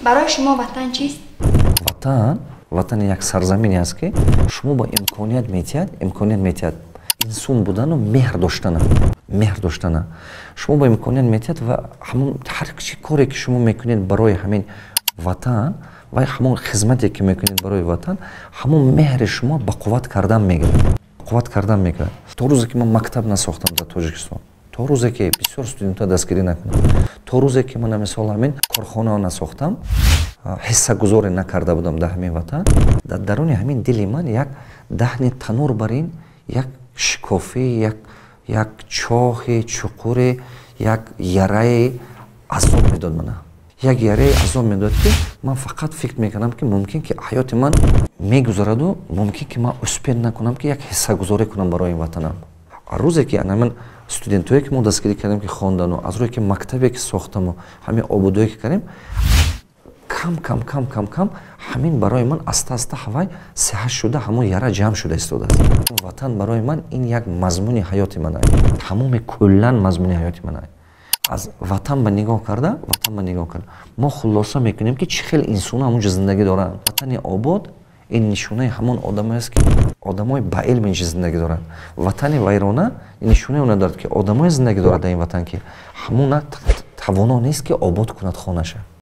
Барои шумо ватан чист? Ватан, ватан як сарзамине аст, ки шумо ба имконият метиҳад, имконият метиҳад инсон будану меҳр доштана, меҳр доштана шумо ба имконият метиҳад. Ва ҳамон ҳар чи коре, ки шумо мекунед барои ҳамин ватан ва ҳамон хизмате, ки мекунед барои ватан, ҳамон меҳри шумо ба қувват кардан мегирад, қувват кардан мегирад. То рӯзе ки ман мактаб насохтам дар Тоҷикистон, то рӯзе ки бисёр студентҳо дастгирӣ накунам, то рӯзе ки ман, мисол, ҳамин корхонао насохтам, ҳиссагузорӣ накарда будам дар ҳамин ватан, дар даруни ҳамин дили ман як даҳни танур бар ин як шикофӣ, як чоҳи чуқуре, як яраи азоб медод мана, як яраи азоб медод, ки ман фақат фикр мекардам, ки мумкин ки ҳаёти ман мегузараду мумкин ки ман успеть накунам, ки як ҳиссагузорӣ кунам барои ин ватанам. Рӯзе ки ана ман студентое, ки мо дастгирӣ кардем, ки хондану аз рӯе ки мактабе ки сохтаму ҳамин ободое ки кардем, кам кам, кам кам, кам ҳамин барои ман аста аста ҳавай сиҳат шуда, ҳамон яра ҷамъ шуда истодааст. Ватан барои ман ин як мазмуни ҳаёти ман, тамоми куллан мазмуни ҳаёти ман. Аз ватан ба нигоҳ карда, ватан ба нигоҳ карда, мо хулоса мекунем, ки чӣ хел инсоно ҳамонҷо зиндагӣ доранд. Ватани обод ин нишонаи ҳамон одамоест, ки одамои ба илм инҷо зиндагӣ доранд. Ватани вайрона нишонаи она дорад, ки одамое зиндагӣ дорад дар ин ватан, ки ҳамона тавоно нест, ки обод кунад хонаша.